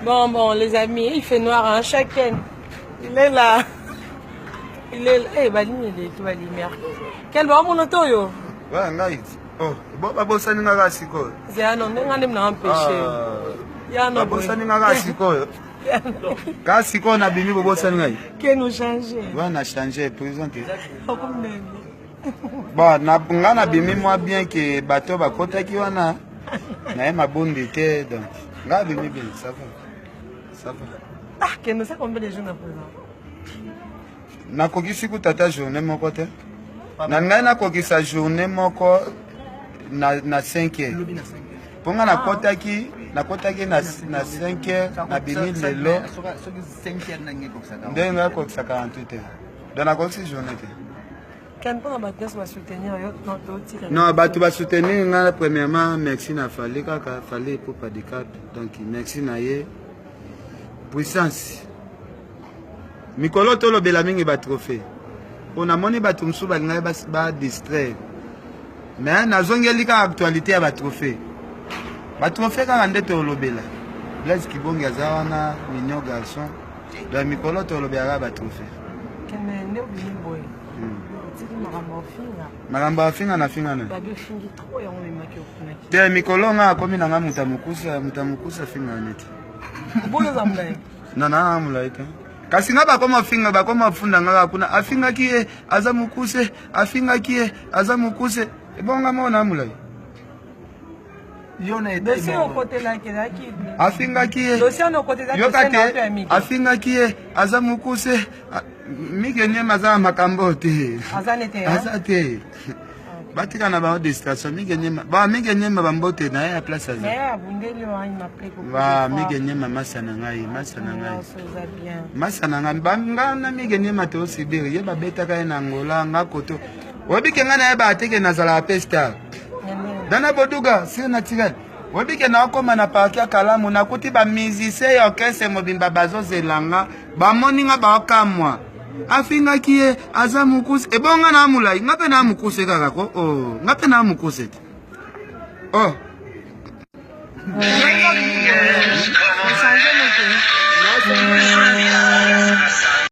Bon, bon, les amis, il fait noir, hein, chacun. Il est là. Il est là. Eh, balimi, il est tout, lumière. Quel bon mon auto, yo? Ouais, ngai. Oh, bo babosani nga kaka sikoyo. Zéano, ndenge nde mna empêché. Ah. Babosani nga kaka sikoyo. Kaka sikoyo nabimi bobosani ngai. Ke nous changer. Ouais, na changer prison te. Bon, na nga nabimi mwa bien ke bato bakotaki wana naye mabundi te donc nga abimi bien ça va. Ça va. Ah, kende ça combien de jours na prison? Nakokisi kuta ata journée moko te. Na ngai nakokisa journée moko na, na 5 heures. Mpo nga nakotaki nakotaki na, na 5 heures nabimi lelo ndenge ngai akokisa 48 heures. Donc nakokisi journée te. Non, bato basoutenir nga premièrement merci na Fally kaka Fally Ipupa Dicap donc merci na ye puissance mikolo tolobela mingi batrophée mpo namoni bato mosusu balingaki badistraire mais nazongeli kaka actualité ya batrophée batrophée kaka nde tolobela Blaise Kibonge aza wana mignon garçon donc mikolo tolobela kaka batrophée makambo afinga na finga na te mikolo nga akomi na nga moto ya mokusa moto ya mokusa afinga neti na na molai te kasi nga bakoma finga bakoma funda nga kaka kuna afingaki ye aza mokuse afingaki ye aza mokuse ebonga mona molai afingaki ye yoka te afingaki ye aza mokuse mike niema aza na makambo te aza te batika na bango distraction mike niema ba mike niema bambote na ye ya place aza ba mike niema masa na ngai masa na ngai masa na ngai nga na mike niema tosibiri ye babetaka ye na angola nga koto oyebi ke ngai nayebaka te ke nazalaka mpe star dana boduga sur naturel oyebi ke naokóma na parki ya kalamu nakuti bamusicien ya orchestre mobimba bazozela nga bamoni nga baokamwa afingaki ye aza mokuse ebonga na molai nga mpe na mokuse kaka ko oh, nga mpe na mokuse te oh.